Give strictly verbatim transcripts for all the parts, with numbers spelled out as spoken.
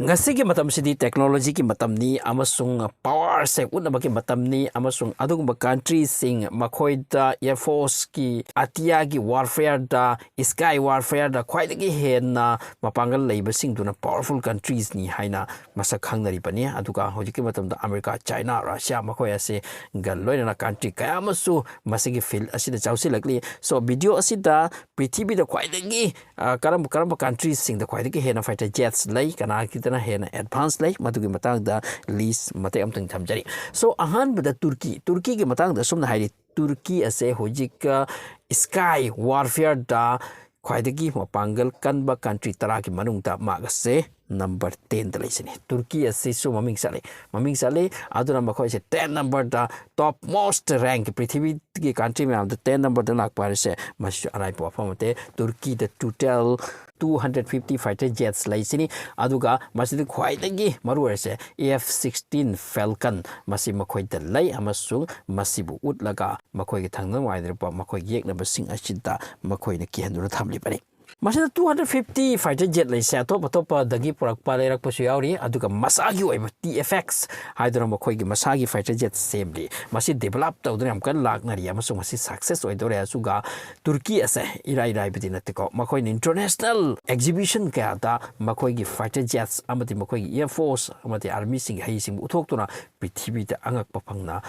ꯉꯁꯤꯒꯤ ꯃꯇꯝꯁꯤꯗꯤ technologyꯒꯤ ꯃꯇꯝꯅꯤ ꯑꯃꯁꯨꯡ powerꯁꯦ ꯎꯠꯅꯕꯒꯤ ꯃꯇꯝꯅꯤ, ꯑꯃꯁꯨꯡ ꯑꯗꯨꯒꯨꯝꯕ countryꯁꯤꯡ, ꯃꯈꯣꯏꯗ air forceꯀꯤ, ꯑꯇꯤꯌꯥꯒꯤ warfareꯗ, sky warfareꯗ ꯈ꯭ꯋꯥꯏꯗꯒꯤ ꯍꯦꯟꯅ ꯃꯄꯥꯡꯒꯜ ꯂꯩꯕꯁꯤꯡꯗꯨꯅ powerful countriesꯅꯤ ꯍꯥꯏꯅ ꯃꯁꯛ ꯈꯪꯅꯔꯤꯕꯅꯤ꯫ ꯑꯗꯨꯒ ꯍꯧꯖꯤꯛꯀꯤ ꯃꯇꯝꯗ America, China, Russia ꯃꯈꯣꯏ ꯑꯁꯤꯒ ꯂꯣꯏꯅꯅ country ꯀꯌꯥ ꯑꯃꯁꯨ ꯃꯁꯤꯒꯤ field ꯑꯁꯤꯗ ꯌꯥꯎꯁꯤꯜꯂꯛꯂꯤ꯫ So video ꯑꯁꯤꯗ ꯄ꯭ꯔꯤꯊꯤꯕꯤꯗ ꯈ꯭ꯋꯥꯏꯗꯒꯤ, ꯑ, ꯀꯔꯝꯕ, ꯀꯔꯝꯕ countriesꯁꯤꯡꯗ ꯈ꯭ꯋꯥꯏꯗꯒꯤ ꯍꯦꯟꯅ fighter jets ꯂꯩ, ꯀꯅꯥꯒꯤꯗꯅ ꯍꯦꯟꯅ advance ꯂꯩ, ꯃꯗꯨꯒꯤ ꯃꯇꯥꯡꯗ list ꯃꯇꯦꯛ ꯑꯃꯇꯪ ꯊꯝꯖꯔꯤ꯫ So ꯑꯍꯥꯟꯕꯗ ꯇꯨꯔꯀꯤ, ꯇꯨꯔꯀꯤꯒꯤ ꯃꯇꯥꯡꯗ ꯑꯁꯨꯝꯅ ꯍꯥꯏꯔꯤ, ꯇꯨꯔꯀꯤ ꯑꯁꯦ ꯍꯧꯖꯤꯛ, ꯑ, sky warfareꯗ ꯈ꯭ꯋꯥꯏꯗꯒꯤ ꯃꯄꯥꯡꯒꯜ ꯀꯟꯕ country ꯇꯔꯥꯒꯤ ꯃꯅꯨꯡꯗ ꯃꯍꯥꯛ ꯑꯁꯦ number tenꯗ ꯂꯩꯁꯤꯅꯤ꯫ ꯇꯨꯔꯀꯤ ꯑꯁꯤꯁꯨ ꯃꯃꯤꯡ ꯆꯠꯂꯤ, ꯃꯃꯤꯡ ꯆꯠꯂꯤ꯫ ꯑꯗꯨꯅ ꯃꯈꯣꯏꯁꯦ ten numberꯗ, top most rank, ꯄ꯭ꯔꯤꯊꯤꯕꯤꯒꯤ country ꯃꯌꯥꯝꯗ ten numberꯗ ꯂꯥꯛꯄ ꯍꯥꯏꯔꯤꯁꯦ ꯃꯁꯤꯁꯨ ꯑꯔꯥꯏꯕ ꯋꯥꯐꯝ ꯅꯠꯇꯦ꯫ ꯇꯨꯔꯀꯤꯗ total two hundred fifty fighter jets ꯂꯩꯁꯤꯅꯤ꯫ ꯑꯗꯨꯒ ꯃꯁꯤꯗ ꯈ꯭ꯋꯥꯏꯗꯒꯤ ꯃꯔꯨ ꯑꯣꯏꯔꯤꯁꯦ F sixteen Falcon ꯃꯁꯤ ꯃꯈꯣꯏꯗ ꯂꯩ, ꯑꯃꯁꯨꯡ ꯃꯁꯤꯕꯨ ꯎꯠꯂꯒ ꯃꯈꯣꯏꯒꯤ ꯊꯪꯅ ꯋꯥꯏꯗ꯭ꯔꯕ ꯃꯈꯣꯏꯒꯤ ꯌꯦꯛꯅꯕꯁꯤꯡ ꯑꯁꯤꯗ ꯃꯈꯣꯏꯅ ꯀꯤꯍꯟꯗꯨꯅ ꯊꯝꯂꯤꯕꯅꯤ꯫ ꯃꯁꯤꯗ two hundred fifty fighter jet ꯂꯩꯁꯦ ꯑꯇꯣꯞ ꯑꯇꯣꯞꯄꯗꯒꯤ ꯄꯨꯔꯛꯄ ꯂꯩꯔꯛꯄꯁꯨ ꯌꯥꯎꯔꯤ, ꯑꯗꯨꯒ ꯃꯁꯥꯒꯤ ꯑꯣꯏꯕ T F X ꯍꯥꯏꯗꯨꯅ ꯃꯈꯣꯏꯒꯤ ꯃꯁꯥꯒꯤ fighter jet ꯁꯦꯝꯂꯤ꯫ ꯃꯁꯤ develop ꯇꯧꯗꯨꯅ ꯌꯥꯝ ꯀꯟꯅ ꯂꯥꯛꯅꯔꯤ ꯑꯃꯁꯨꯡ ꯃꯁꯤ success ꯑꯣꯏꯗꯧꯔꯦ꯫ ꯑꯗꯨꯒ ꯇꯨꯔꯀꯤ ꯑꯁꯦ ꯏꯔꯥꯏ ꯂꯥꯏꯕꯗꯤ ꯅꯠꯇꯦꯀꯣ, ꯃꯈꯣꯏꯅ international exhibition ꯀꯌꯥꯗ ꯃꯈꯣꯏꯒꯤ fighter jets ꯑꯃꯗꯤ ꯃꯈꯣꯏꯒꯤ air force ꯑꯃꯗꯤ armyꯁꯤꯡꯒꯤ ꯍꯩꯁꯤꯡꯕꯨ ꯎꯠꯊꯣꯛꯇꯨꯅ ꯄ꯭ꯔꯤꯊꯤꯕꯤꯗ ꯑꯉꯛꯄ ꯐꯪꯅ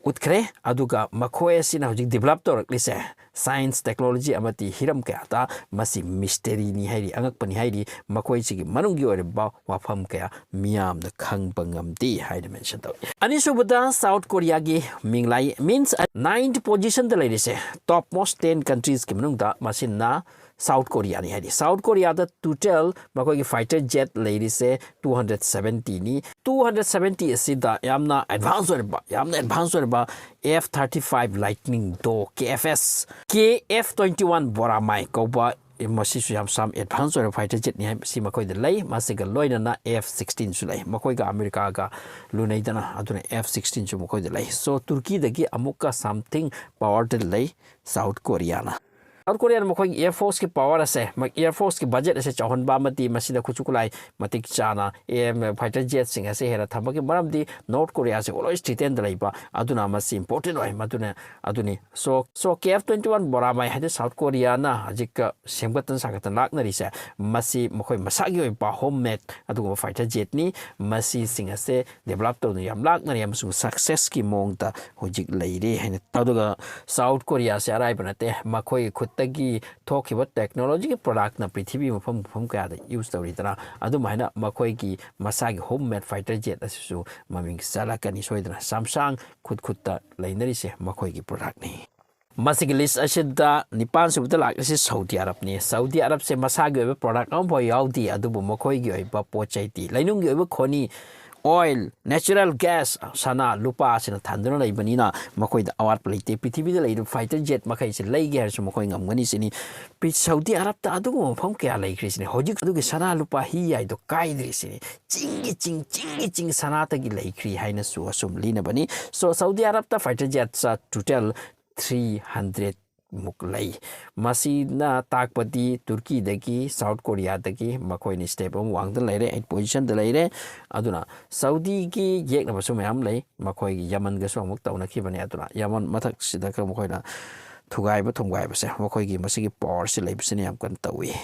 ꯎꯠꯈ꯭ꯔꯦ꯫ ꯑꯗꯨꯒ ꯃꯈꯣꯏ ꯑꯁꯤꯅ ꯍꯧꯖꯤꯛ develop ꯇꯧꯔꯛꯂꯤꯁꯦ science, technology ꯑꯃꯗꯤ ꯍꯤꯔꯝ ꯀꯌꯥꯗ ꯃꯁꯤ mysteryꯅꯤ ꯍꯥꯏꯔꯤ, ꯑꯉꯛꯄꯅꯤ ꯍꯥꯏꯔꯤ꯫ ꯃꯈꯣꯏꯁꯤꯒꯤ ꯃꯅꯨꯡꯒꯤ ꯑꯣꯏꯔꯤꯕ ꯋꯥꯐꯝ ꯀꯌꯥ ꯃꯤꯌꯥꯝꯅ ꯈꯪꯕ ꯉꯝꯗꯦ ꯍꯥꯏꯅ mention ꯇꯧꯏ꯫ ꯑꯅꯤꯁꯨꯕꯗ South Koreaꯒꯤ ꯃꯤꯡꯂꯥꯏ, means ninth positionꯗ ꯂꯩꯔꯤꯁꯦ, top most ten countriesꯀꯤ ꯃꯅꯨꯡꯗ ꯃꯁꯤꯅ South Koreaꯅꯤ ꯍꯥꯏꯔꯤ꯫ South Koreaꯗ total ꯃꯈꯣꯏꯒꯤ fighter jet ꯂꯩꯔꯤꯁꯦ two hundred seventyꯅꯤ꯫ Two hundred seventy ꯑꯁꯤꯗ ꯌꯥꯝꯅ advance ꯑꯣꯏꯔꯕ, ꯌꯥꯝꯅ advance ꯑꯣꯏꯔꯕ F thirty-five Lightning ꯗꯣ, K F S, K F twenty-one Boramai ꯀꯧꯕ, ꯃꯁꯤꯁꯨ ꯌꯥꯝ ꯁꯥꯝ advance ꯑꯣꯏꯔꯕ fighter jetꯅꯤ ꯍꯥꯏꯕꯁꯤ ꯃꯈꯣꯏꯗ ꯂꯩ꯫ ꯃꯁꯤꯒ ꯂꯣꯏꯅꯅ F sixteenꯁꯨ ꯂꯩ, ꯃꯈꯣꯏꯒ ꯑꯃꯦꯔꯤꯀꯥꯒ ꯂꯨꯅꯩꯗꯅ, ꯑꯗꯨꯅ F sixteenꯁꯨ ꯃꯈꯣꯏꯗ ꯂꯩ꯫ So ꯇꯨꯔꯀꯤꯗꯒꯤ ꯑꯃꯨꯛꯀ something powerꯗ ꯂꯩ South Koreaꯅ꯫ ꯁꯥꯎꯠ ꯀꯣꯔꯤꯌꯥꯅ ꯃꯈꯣꯏꯒꯤ ꯑꯦꯌꯔ ꯐꯣꯔꯁꯀꯤ ꯄꯋꯥꯔ ꯑꯁꯦ, ꯃ-, ꯑꯦꯌꯔ ꯐꯣꯔꯁꯀꯤ ꯕꯖꯦꯠ ꯑꯁꯦ ꯆꯥꯎꯍꯟꯕ ꯑꯃꯗꯤ ꯃꯁꯤꯗ ꯈꯨꯠꯁꯨ ꯈꯨꯠꯂꯥꯏ ꯃꯇꯤꯛ ꯆꯥꯅ ꯑꯦꯝ ꯐꯥꯏꯇꯔ ꯖꯦꯠꯁꯤꯡ ꯑꯁꯦ ꯍꯦꯟꯅ ꯊꯝꯕꯒꯤ ꯃꯔꯝꯗꯤ ꯅꯣꯔꯠ ꯀꯣꯔꯤꯌꯥꯁꯦ always threaten ꯗ ꯂꯩꯕ, ꯑꯗꯨꯅ ꯃꯁꯤ important ꯑꯣꯏ꯫ ꯃꯗꯨꯅ ꯑꯗꯨꯅꯤ꯫ So, so Kf twenty one Boramai ꯍꯥꯏꯗꯤ ꯁꯥꯎꯠ ꯀꯣꯔꯤꯌꯥꯅ ꯍꯧꯖꯤꯛ ꯁꯦꯝꯒꯠꯇꯅ ꯁꯥꯒꯠꯇꯅ ꯂꯥꯛꯅꯔꯤꯁꯦ, ꯃꯁꯤ ꯃꯈꯣꯏ ꯃꯁꯥꯒꯤ ꯑꯣꯏꯕ ꯍꯣꯝ ꯃꯦꯗ ꯑꯗꯨꯒꯨꯝꯕ ꯐꯥꯏꯇꯔ ꯖꯦꯠꯅꯤ꯫ ꯃꯁꯤꯁꯤꯡ ꯑꯁꯦ ꯗꯤꯕꯦꯂꯞ ꯇꯧꯗꯨꯅ ꯌꯥꯝ ꯂꯥꯛꯅꯔꯤ ꯑꯃꯁꯨꯡ ꯁꯛꯁꯦꯁꯀꯤ ꯃꯑꯣꯡꯗ ꯍꯧꯖꯤꯛ ꯂꯩꯔꯦ ꯍꯥꯏꯅ꯫ ꯑꯗꯨꯒ ꯁꯥꯎꯠ ꯀꯣꯔꯤꯌꯥꯁꯦ ꯑꯔꯥꯏꯕ ꯅꯠꯇꯦ꯫ ꯃꯈꯣꯏꯒꯤ ꯈꯨꯠꯇꯒꯤ ꯊꯣꯛꯈꯤꯕ ꯇꯦꯛꯅꯣꯂꯣꯖꯤꯒꯤ ꯄ꯭ꯔꯗꯛꯅ ꯄ꯭ꯔꯤꯊꯤꯕꯤ ꯃꯐꯝ ꯃꯐꯝ ꯀꯌꯥꯗ ꯌꯨꯁ ꯇꯧꯔꯤꯗꯅ, ꯑꯗꯨꯃꯥꯏꯅ ꯃꯈꯣꯏꯒꯤ ꯃꯁꯥꯒꯤ ꯍꯣꯝ ꯃꯦꯗ ꯐꯥꯏꯇꯔ ꯖꯦꯠ ꯑꯁꯤꯁꯨ ꯃꯃꯤꯡ ꯆꯠꯂꯛꯀꯅꯤ ꯁꯣꯏꯗꯅ꯫ ꯁꯥꯝꯁꯥꯡ ꯈꯨꯠ ꯈꯨꯠꯇ ꯂꯩꯅꯔꯤꯁꯦ ꯃꯈꯣꯏꯒꯤ ꯄ꯭ꯔꯗꯛꯅꯤ꯫ ꯃꯁꯤꯒꯤ ꯂꯤꯁ ꯑꯁꯤꯗ ꯅꯤꯄꯥꯟ ꯁꯨꯕꯗ ꯂꯥꯛꯂꯤꯁꯤ ꯁꯥꯎꯗꯤ ꯑꯔꯕꯅꯤ꯫ ꯁꯥꯎꯗꯤ ꯑꯔꯕꯁꯦ ꯃꯁꯥꯒꯤ ꯑꯣꯏꯕ ꯄ꯭ꯔꯗꯛ ꯑꯃꯐꯥꯎ ꯌꯥꯎꯗꯦ, ꯑꯗꯨꯕꯨ ꯃꯈꯣꯏꯒꯤ ꯑꯣꯏꯕ ꯄꯣꯠ ꯆꯩꯗꯤ ꯂꯩꯅꯨꯡꯒꯤ ꯑꯣꯏꯕ ꯈꯣꯅꯤ, ꯑꯣꯏꯜ, ꯅꯦꯆꯔꯦꯜ ꯒ꯭ꯌꯥꯁ, ꯁꯅꯥ, ꯂꯨꯄꯥ ꯑꯁꯤꯅ ꯊꯟꯗꯨꯅ ꯂꯩꯕꯅꯤꯅ ꯃꯈꯣꯏꯗ ꯑꯋꯥꯠꯄ ꯂꯩꯇꯦ꯫ ꯄ꯭ꯔꯤꯊꯤꯕꯤꯗ ꯂꯩꯔꯤꯕ ꯐꯥꯏꯇꯔ ꯖꯦꯠ ꯃꯈꯩꯁꯦ ꯂꯩꯒꯦ ꯍꯥꯏꯔꯁꯨ ꯃꯈꯣꯏ ꯉꯝꯒꯅꯤ ꯁꯤꯅꯤ꯫ ꯄ꯭ꯔꯤ-, ꯁꯥꯎꯗꯤ ꯑꯔꯕꯇ ꯑꯗꯨꯒꯨꯝꯕ ꯃꯐꯝ ꯀꯌꯥ ꯂꯩꯈ꯭ꯔꯤ ꯁꯤꯅꯤ꯫ ꯍꯧꯖꯤꯛ ꯑꯗꯨꯒꯤ ꯁꯅꯥ ꯂꯨꯄꯥ ꯍꯤ ꯍꯥꯏꯗꯣ ꯀꯥꯏꯗ꯭ꯔꯤ ꯁꯤꯅꯤ꯫ ꯆꯤꯡꯒꯤ ꯆꯤꯡ, ꯆꯤꯡꯒꯤ ꯆꯤꯡ ꯁꯅꯥꯇꯒꯤ ꯂꯩꯈ꯭ꯔꯤ ꯍꯥꯏꯅꯁꯨ ꯑꯁꯨꯝ ꯂꯤꯅꯕꯅꯤ꯫ So, ꯁꯥꯎꯗꯤ ꯑꯔꯕꯇ fighter jets total three hundred ꯃꯨꯛ ꯂꯩ꯫ ꯃꯁꯤꯅ ꯇꯥꯛꯄꯗꯤ ꯇꯨꯔꯀꯤꯗꯒꯤ, ꯁꯥꯎꯠ ꯀꯣꯔꯤꯌꯥꯗꯒꯤ ꯃꯈꯣꯏꯅ ꯁ꯭ꯇꯦꯞ ꯑꯃ ꯋꯥꯡꯗ ꯂꯩꯔꯦ, ꯑꯩꯠ ꯄꯣꯖꯤꯁꯟꯗ ꯂꯩꯔꯦ꯫ ꯑꯗꯨꯅ ꯁꯥꯎꯗꯤꯒꯤ ꯌꯦꯛꯅꯕꯁꯨ ꯃꯌꯥꯝ ꯂꯩ꯫ ꯃꯈꯣꯏꯒꯤ ꯌꯃꯟꯒꯁꯨ ꯑꯃꯨꯛ ꯇꯧꯅꯈꯤꯕꯅꯦ꯫ ꯑꯗꯨꯅ ꯌꯃꯟ ꯃꯊꯛꯁꯤꯗ ꯈꯔ ꯃꯈꯣꯏꯅ ꯊꯨꯒꯥꯏꯕ ꯊꯣꯡꯒꯥꯏꯕꯁꯦ ꯃꯈꯣꯏꯒꯤ ꯃꯁꯤꯒꯤ ꯄꯋꯥꯔꯁꯤ ꯂꯩꯕꯁꯤꯅ ꯌꯥꯝ ꯀꯟꯅ ꯇꯧꯏ꯫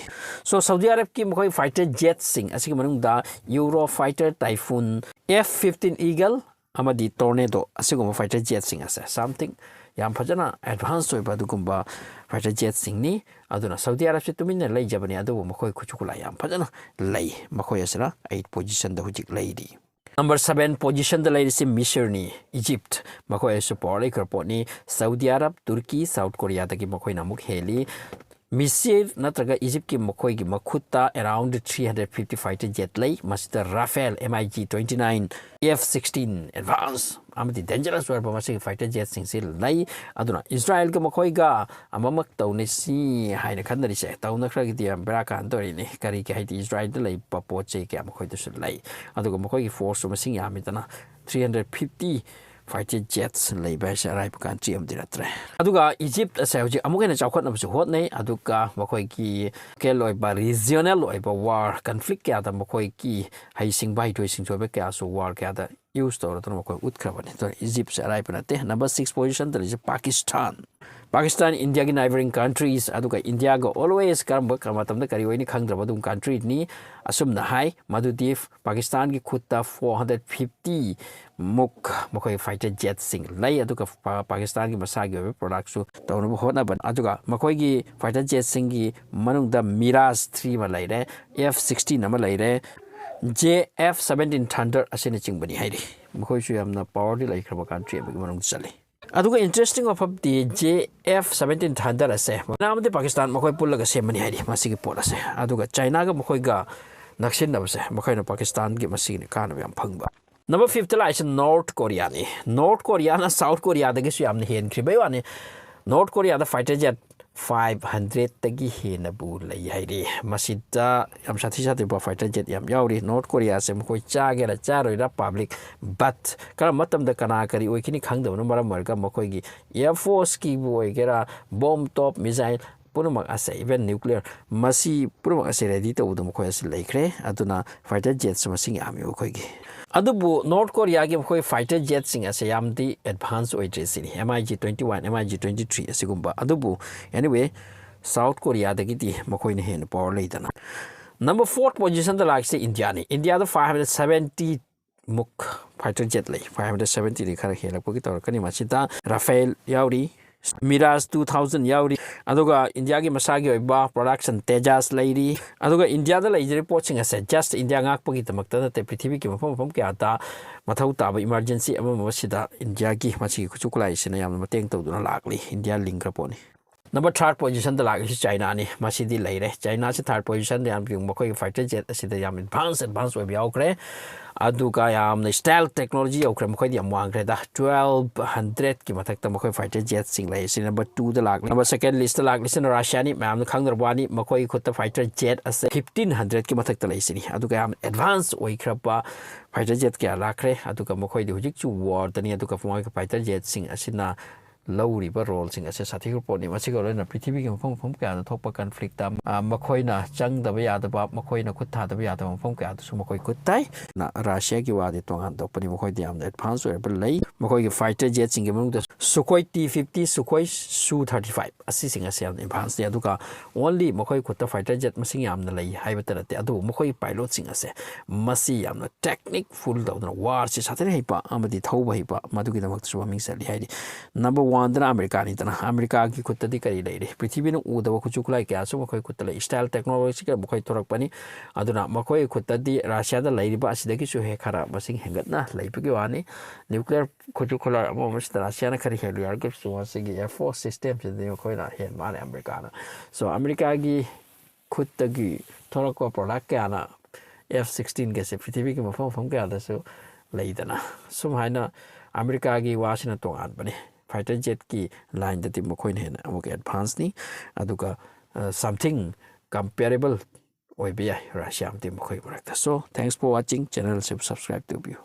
So, ꯁꯥꯎꯗꯤ ꯑꯔꯕꯀꯤ ꯃꯈꯣꯏ ꯐꯥꯏꯇꯔ ꯖꯦꯠꯁꯤꯡ ꯑꯁꯤꯒꯤ ꯃꯅꯨꯡꯗ Eurofighter Typhoon, F fifteen Eagle, ꯑꯃꯗꯤ ꯇꯣꯔꯅꯦꯗꯣ ꯑꯁꯤꯒꯨꯝꯕ ꯐꯥꯏꯇꯔ ꯖꯦꯠꯁꯤꯡ ꯑꯁꯦ something ꯌꯥꯝ ꯐꯖꯅ ꯑꯦꯗꯚꯥꯟꯁ ꯑꯣꯏꯕ ꯑꯗꯨꯒꯨꯝꯕ ꯐꯥꯏꯇꯔ ꯖꯦꯠꯁꯤꯡꯅꯤ꯫ ꯑꯗꯨꯅ ꯁꯥꯎꯗꯤ ꯑꯔꯕꯁꯤ ꯇꯨꯃꯤꯟꯅ ꯂꯩꯖꯕꯅꯤ, ꯑꯗꯨꯕꯨ ꯃꯈꯣꯏ ꯈꯨꯠꯁꯨ ꯈꯨꯠꯂꯥꯏ ꯌꯥꯝ ꯐꯖꯅ ꯂꯩ꯫ ꯃꯈꯣꯏ ꯑꯁꯤꯅ ꯑꯩꯠ ꯄꯣꯖꯤꯁꯟꯗ ꯍꯧꯖꯤꯛ ꯂꯩꯔꯤ꯫ ꯅꯝꯕꯔ ꯁꯚꯦꯟ ꯄꯣꯖꯤꯁꯟꯗ ꯂꯩꯔꯤꯁꯤ ꯃꯤꯁꯔꯅꯤ, ꯏꯖꯤꯞ꯫ ꯃꯈꯣꯏ ꯑꯁꯤꯁꯨ ꯄꯋꯥꯔ ꯂꯩꯈ꯭ꯔ ꯄꯣꯠꯅꯤ꯫ ꯁꯥꯎꯗꯤ ꯑꯔꯕ, ꯇꯨꯔꯀꯤ, ꯁꯥꯎꯠ ꯀꯣꯔꯤꯌꯥꯗꯒꯤ ꯃꯈꯣꯏꯅ ꯑꯃꯨꯛ ꯍꯦꯜꯂꯤ꯫ ꯃꯤꯁꯤꯔ ꯅꯠꯇ꯭ꯔꯒ ꯏꯖꯤꯞꯀꯤ ꯃꯈꯣꯏꯒꯤ ꯃꯈꯨꯠꯇ around three hundred fifty fighter jet ꯂꯩ꯫ ꯃꯁꯤꯗ Rafale, M I G twenty nine, F sixteen advance ꯑꯃꯗꯤ dangerous ꯑꯣꯏꯔꯕ ꯃꯁꯤꯒꯤ ꯐꯥꯏꯇꯔ ꯖꯦꯠꯁꯤꯡꯁꯤ ꯂꯩ꯫ ꯑꯗꯨꯅ ꯏꯁꯔꯥꯏꯜꯒ ꯃꯈꯣꯏꯒ ꯑꯃꯃꯛ ꯇꯧꯅꯁꯤ ꯍꯥꯏꯅ ꯈꯟꯅꯔꯤꯁꯦ, ꯇꯧꯅꯈ꯭ꯔꯒꯗꯤ ꯌꯥꯝ ꯕꯦꯔꯥ ꯀꯥꯟꯗꯣꯔꯤꯅꯤ꯫ ꯀꯔꯤꯒꯤ? ꯍꯥꯏꯗꯤ ꯏꯁꯔꯥꯏꯜꯗ ꯂꯩꯕ ꯄꯣꯠ ꯆꯩ ꯀꯌꯥ ꯃꯈꯣꯏꯗꯁꯨ ꯂꯩ꯫ ꯑꯗꯨꯒ ꯃꯈꯣꯏꯒꯤ ꯐꯣꯔꯁꯁꯨ ꯃꯁꯤꯡ ꯌꯥꯝꯃꯤꯗꯅ, three hundred fifty fighter jets ꯂꯩꯕ ꯍꯥꯏꯁꯦ ꯑꯔꯥꯏꯕ country ꯑꯃꯗꯤ ꯅꯠꯇ꯭ꯔꯦ꯫ ꯑꯗꯨꯒ Egypt ꯑꯁꯦ ꯍꯧꯖꯤꯛ ꯑꯃꯨꯛ ꯍꯦꯟꯅ ꯆꯥꯎꯈꯠꯅꯕꯁꯨ ꯍꯣꯠꯅꯩ, ꯑꯗꯨꯒ ꯃꯈꯣꯏꯒꯤ local ꯑꯣꯏꯕ regional ꯑꯣꯏꯕ war conflict ꯀꯌꯥꯗ ꯃꯈꯣꯏꯒꯤ ꯍꯩꯁꯤꯡꯕ ꯍꯩꯊꯣꯏ ꯁꯤꯡꯊꯣꯏꯕ ꯀꯌꯥꯁꯨ war ꯀꯌꯥꯗ use ꯇꯧꯔꯗꯨꯅ ꯃꯈꯣꯏ ꯎꯠꯈ꯭ꯔꯕꯅꯤ꯫ ꯑꯗꯨꯅ Egypt ꯁꯦ ꯑꯔꯥꯏꯕ ꯅꯠꯇꯦ꯫ Number six position ꯗ ꯂꯩꯔꯤꯁꯦ Pakistan꯫ Pakistan India ꯒꯤ neighbouring countries, ꯑꯗꯨꯒ India ꯒ always ꯀꯔꯝꯕ ꯃꯇꯝꯗ ꯀꯔꯤ ꯑꯣꯏꯅꯤ ꯈꯪꯗ꯭ꯔꯕ ꯑꯗꯨꯝ country ꯅꯤ꯫ ꯑꯁꯨꯝꯅ ꯍꯥꯏ ꯃꯗꯨꯗꯤ Pakistan ꯒꯤ ꯈꯨꯠꯇ four hundred fifty ꯃꯨꯛ ꯃꯈꯣꯏ fighter jet ꯁꯤꯡ ꯂꯩ, ꯑꯗꯨꯒ ꯄꯥ-, Pakistan ꯒꯤ ꯃꯁꯥꯒꯤ ꯑꯣꯏꯕ product ꯁꯨ ꯇꯧꯅꯕ ꯍꯣꯠꯅꯕ꯫ ꯑꯗꯨꯒ ꯃꯈꯣꯏꯒꯤ fighter jet ꯁꯤꯡꯒꯤ ꯃꯅꯨꯡꯗ Mirage three ꯑꯃ ꯂꯩꯔꯦ, F sixteen ꯑꯃ ꯂꯩꯔꯦ, J F seventeen Thunder ꯑꯁꯤꯅꯆꯤꯡꯕꯅꯤ ꯍꯥꯏꯔꯤ꯫ ꯃꯈꯣꯏꯁꯨ ꯌꯥꯝꯅ power ꯗꯤ ꯂꯩꯈ꯭ꯔꯕ country ꯑꯃꯒꯤ ꯃꯅꯨꯡꯗ ꯆꯜꯂꯤ꯫ ꯑꯗꯨꯒ interesting ꯋꯥꯐꯝꯗꯤ J F seventeen Thunder ꯑꯁꯦ ꯃꯅꯥ ꯑꯃꯗꯤ Pakistan ꯃꯈꯣꯏ ꯄꯨꯜꯂꯒ ꯁꯦꯝꯕꯅꯤ ꯍꯥꯏꯔꯤ ꯃꯁꯤꯒꯤ ꯄꯣꯠ ꯑꯁꯦ꯫ ꯑꯗꯨꯒ China ꯒ ꯃꯈꯣꯏꯒ ꯅꯛꯁꯤꯟꯅꯕꯁꯦ ꯃꯈꯣꯏꯅ Pakistan ꯒꯤ ꯃꯁꯤꯒꯤꯅ ꯀꯥꯟꯅꯕ ꯌꯥꯝ ꯐꯪꯕ꯫ Number fifth ꯇ ꯂꯥꯛꯏꯁꯦ North Korea ꯅꯤ꯫ North Korea ꯅ South Korea ꯗꯒꯤꯁꯨ ꯌꯥꯝꯅ ꯍꯦꯟꯈ꯭ꯔꯤꯕꯩ ꯋꯥꯅꯤ꯫ North Korea ꯗ fighter jet five hundred ꯇꯒꯤ ꯍꯦꯟꯅꯕꯨ ꯂꯩ ꯍꯥꯏꯔꯤ꯫ ꯃꯁꯤꯗ ꯌꯥꯝ ꯁꯥꯊꯤ ꯁꯥꯊꯤꯕ fighter jet ꯌꯥꯝ ꯌꯥꯎꯔꯤ꯫ North Korea ꯁꯦ ꯃꯈꯣꯏ ꯆꯥꯒꯦꯔꯥ ꯆꯥꯔꯣꯏꯔꯥ public, but ꯀꯔꯝꯕ ꯃꯇꯝꯗ ꯀꯅꯥ ꯀꯔꯤ ꯑꯣꯏꯈꯤꯅꯤ ꯈꯪꯗꯕꯅ ꯃꯔꯝ ꯑꯣꯏꯔꯒ ꯃꯈꯣꯏꯒꯤ air force ꯀꯤꯕꯨ ꯑꯣꯏꯒꯦꯔꯥ, bomb, top, missile ꯄꯨꯝꯅꯃꯛ ꯑꯁꯦ, even nuclear, ꯃꯁꯤ ꯄꯨꯝꯅꯃꯛ ꯑꯁꯦ ready ꯇꯧꯕꯗ ꯃꯈꯣꯏ ꯑꯁꯤ ꯂꯩꯈ꯭ꯔꯦ꯫ ꯑꯗꯨꯅ fighter jet ꯁꯨ ꯃꯁꯤꯡ ꯌꯥꯝꯃꯤ ꯃꯈꯣꯏꯒꯤ꯫ ꯑꯗꯨꯕꯨ North Korea ꯒꯤ ꯃꯈꯣꯏ fighter jet ꯁꯤꯡ ꯑꯁꯦ ꯌꯥꯝꯗꯤ advance ꯑꯣꯏꯗ꯭ꯔꯤ ꯁꯤꯅꯤ, M I G twenty one, M I G twenty three ꯑꯁꯤꯒꯨꯝꯕ꯫ ꯑꯗꯨꯕꯨ anyway, South Korea ꯗꯒꯤꯗꯤ ꯃꯈꯣꯏꯅ ꯍꯦꯟꯅ power ꯂꯩꯗꯅ꯫ Number fourth position ꯗ ꯂꯥꯛꯏꯁꯦ India ꯅꯤ꯫ India ꯗ five hundred seventy ꯃꯨꯛ fighter jet ꯂꯩ꯫ Five hundred seventy ꯗꯤ ꯈꯔ ꯍꯦꯜꯂꯛꯄꯒꯤ ꯇꯧꯔꯛꯀꯅꯤ꯫ ꯃꯁꯤꯗ Rafale ꯌꯥꯎꯔꯤ, Mirage two thousand ꯌꯥꯎꯔꯤ, ꯑꯗꯨꯒ India ꯒꯤ ꯃꯁꯥꯒꯤ ꯑꯣꯏꯕ production Tejas ꯂꯩꯔꯤ꯫ ꯑꯗꯨꯒ India ꯗ ꯂꯩꯖꯔꯤꯕ ꯄꯣꯠꯁꯤꯡ ꯑꯁꯦ just India ꯉꯥꯛꯄꯒꯤꯗꯃꯛꯇ ꯅꯠꯇꯦ, ꯄ꯭ꯔꯤꯊꯤꯕꯤꯒꯤ ꯃꯐꯝ ꯃꯐꯝ ꯀꯌꯥꯗ ꯃꯊꯧ ꯇꯥꯕ emergency ꯑꯃ ꯑꯃꯁꯤꯗ India ꯒꯤ ꯃꯁꯤꯒꯤ ꯈꯨꯠꯁꯨ ꯈꯨꯠꯂꯥꯏꯁꯤꯅ ꯌꯥꯝꯅ ꯃꯇꯦꯡ ꯇꯧꯗꯨꯅ ꯂꯥꯛꯂꯤ꯫ India ꯂꯤꯡꯈ꯭ꯔ ꯄꯣꯠꯅꯤ꯫ Number third position ꯗ ꯂꯥꯛꯂꯤꯁꯤ China ꯅꯤ꯫ ꯃꯁꯤꯗꯤ ꯂꯩꯔꯦ꯫ China ꯁꯤ third position ꯗ ꯌꯥꯝ ꯄꯤꯛ-, ꯃꯈꯣꯏꯒꯤ fighter jet ꯑꯁꯤꯗ ꯌꯥꯝ advance, advance ꯑꯣꯏꯕ ꯌꯥꯎꯈ꯭ꯔꯦ꯫ ꯑꯗꯨꯒ ꯌꯥꯝꯅ style technology ꯌꯧꯈ꯭ꯔꯦ, ꯃꯈꯣꯏꯗꯤ ꯌꯥꯝ ꯋꯥꯡꯈ꯭ꯔꯦꯗ꯫ Twelve hundredꯀꯤ ꯃꯊꯛꯇ ꯃꯈꯣꯏ fighter jetꯁꯤꯡ ꯂꯩ꯫ ꯁꯤ number twoꯗ ꯂꯥꯛꯂꯤ꯫ Number second listꯇ ꯂꯥꯛꯂꯤꯁꯤꯅ Russiaꯅꯤ꯫ ꯃꯌꯥꯝꯅ ꯈꯪꯅꯔꯕ ꯋꯥꯅꯤ, ꯃꯈꯣꯏꯒꯤ ꯈꯨꯠꯇ fighter jet ꯑꯁꯦ fifteen hundredꯀꯤ ꯃꯊꯛꯇ ꯂꯩꯁꯤꯅꯤ꯫ ꯑꯗꯨꯒ ꯌꯥꯝ advance ꯑꯣꯏꯈ꯭ꯔꯕ fighter jet ꯀꯌꯥ ꯂꯥꯛꯈ꯭ꯔꯦ꯫ ꯑꯗꯨꯒ ꯃꯈꯣꯏꯗꯤ ꯍꯧꯖꯤꯛꯁꯨ warꯗꯅꯤ꯫ ꯑꯗꯨꯒ ꯃꯈꯣꯏꯒꯤ fighter jetꯁꯤꯡ ꯑꯁꯤꯅ ꯂꯧꯔꯤꯕ roleꯁꯤꯡ ꯑꯁꯦ ꯁꯥꯊꯤꯈ꯭ꯔꯕ ꯄꯣꯠꯅꯤ꯫ ꯃꯁꯤꯒ ꯂꯣꯏꯅꯅ ꯄ꯭ꯔꯤꯊꯤꯕꯤꯒꯤ ꯃꯐꯝ ꯃꯐꯝ ꯀꯌꯥꯗ ꯊꯣꯛꯄ conflictꯇ, ꯑ, ꯃꯈꯣꯏꯅ ꯆꯪꯗꯕ ꯌꯥꯗꯕ, ꯃꯈꯣꯏꯅ ꯈꯨꯠ ꯊꯥꯗꯕ ꯌꯥꯗꯕ ꯃꯐꯝ ꯀꯌꯥꯗꯁꯨ ꯃꯈꯣꯏ ꯈꯨꯠ ꯊꯥꯏ꯫ ꯅ, Russiaꯒꯤ ꯋꯥꯗꯤ ꯇꯣꯉꯥꯟ ꯊꯣꯛꯄꯅꯤ꯫ ꯃꯈꯣꯏꯗꯤ ꯌꯥꯝꯅ advance ꯑꯣꯏꯔꯕ ꯂꯩ꯫ ꯃꯈꯣꯏꯒꯤ fighter jetꯁꯤꯡꯒꯤ ꯃꯅꯨꯡꯗ Sukhoi T fifty, Sukhoi Su thirty-five ꯑꯁꯤꯁꯤꯡ ꯑꯁꯤ ꯌꯥꯝꯅ advanceꯅꯤ꯫ ꯑꯗꯨꯒ only ꯃꯈꯣꯏ ꯈꯨꯠꯇ fighter jet ꯃꯁꯤꯡ ꯌꯥꯝꯅ ꯂꯩ ꯍꯥꯏꯕꯇ ꯅꯠꯇꯦ, ꯑꯗꯨꯕꯨ ꯃꯈꯣꯏꯒꯤ pilotꯁꯤꯡ ꯑꯁꯦ ꯃꯁꯤ ꯌꯥꯝꯅ technique full ꯇꯧꯗꯅ warꯁꯤ ꯁꯥꯊꯤꯅ ꯍꯩꯕ ꯑꯃꯗꯤ ꯊꯧꯕ ꯍꯩꯕ, ꯃꯗꯨꯒꯤꯗꯃꯛꯇꯁꯨ ꯃꯃꯤꯡ ꯆꯠꯂꯤ꯫ ꯍꯥꯏꯗꯤ number oneꯗꯅ ꯑꯃꯦꯔꯤꯀꯥꯅꯤꯗꯅ, ꯑꯃꯦꯔꯤꯀꯥꯒꯤ ꯈꯨꯠꯇꯗꯤ ꯀꯔꯤ ꯂꯩꯔꯤ? ꯄ꯭ꯔꯤꯊꯤꯕꯤꯅ ꯎꯗꯕ ꯈꯨꯠꯁꯨ ꯈꯨꯠꯂꯥꯏ ꯀꯌꯥꯁꯨ ꯃꯈꯣꯏ ꯈꯨꯠꯇ ꯂꯩ꯫ Style technologyꯒ ꯃꯈꯣꯏ ꯊꯣꯔꯛꯄꯅꯤ꯫ ꯑꯗꯨꯅ ꯃꯈꯣꯏꯒꯤ ꯈꯨꯠꯇꯗꯤ Russiaꯗ ꯂꯩꯔꯤꯕ ꯑꯁꯤꯗꯒꯤꯁꯨ ꯍꯦꯛ ꯈꯔ ꯃꯁꯤꯡ ꯍꯦꯟꯒꯠꯅ ꯂꯩꯕꯒꯤ ꯋꯥꯅꯤ꯫ Nuclear ꯈꯨꯠꯁꯨ ꯈꯨꯠꯂꯥꯏ ꯑꯃ ꯑꯃꯁꯤꯗ Russiaꯅ ꯈꯔ ꯍꯦꯜꯂꯨ ꯍꯥꯏꯔꯒꯁꯨ ꯃꯁꯤꯒꯤ air force systemꯁꯤꯗꯗꯤ ꯃꯈꯣꯏꯅ ꯍꯦꯟ ꯃꯥꯜꯂꯦ ꯑꯃꯦꯔꯤꯀꯥꯅ꯫ So ꯑꯃꯦꯔꯤꯀꯥꯒꯤ ꯈꯨꯠꯇꯒꯤ ꯊꯣꯛꯂꯛꯄ product ꯀꯌꯥꯅ F sixteenꯒꯁꯦ ꯄ꯭ꯔꯤꯊꯤꯕꯤꯒꯤ ꯃꯐꯝ ꯃꯐꯝ ꯀꯌꯥꯗꯁꯨ ꯂꯩꯗꯅ꯫ ꯁꯨꯝ ꯍꯥꯏꯅ ꯑꯃꯦꯔꯤꯀꯥꯒꯤ ꯋꯥꯁꯤꯅ ꯇꯣꯉꯥꯟꯕꯅꯤ꯫ Fighter jetꯀꯤ lineꯗꯗꯤ ꯃꯈꯣꯏꯅ ꯍꯦꯟꯅ ꯑꯃꯨꯛꯀ advanceꯅꯤ꯫ ꯑꯗꯨꯒ, ꯑ, something comparable ꯑꯣꯏꯕ ꯌꯥꯏ Russia ꯑꯃꯗꯤ ꯃꯈꯣꯏ ꯃꯔꯛꯇ꯫ So, thanks for watching, channelꯁꯤꯕꯨ subscribe ꯇꯧꯕꯤꯌꯨ꯫